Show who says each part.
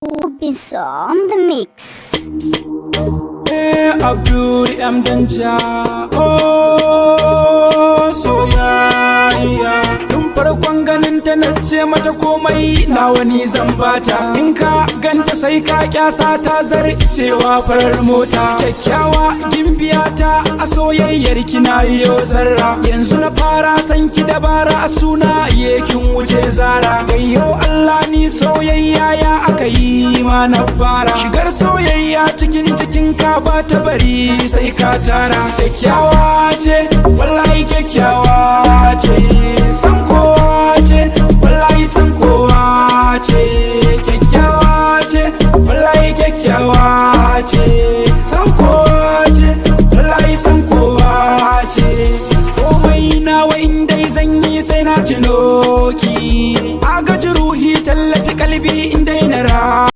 Speaker 1: Rubis on the mix.
Speaker 2: Abdul M Danja, oh soyayya. Tun farkon ganin ta na ce mata komai na wani zan bata. In ka ganta sai ka kyasa, ta zarcewa farar mota. Kyakkyawa gimbiya ta, a soyayyar kina yo zarra. Yanzu na fara san ki dabara, a suna kin wuce zara. Gayyo Allah, ni soyayya ya aka yi ma na fara. Shigar soyayya cikin cikin ka ba ta bari sai ka tara. Kyakkyawa ce, wallahi kyakkyawa ce. San kowa ce, wallahi san kowa ce. Kyakkyawa ce, wallahi kyakkyawa ce.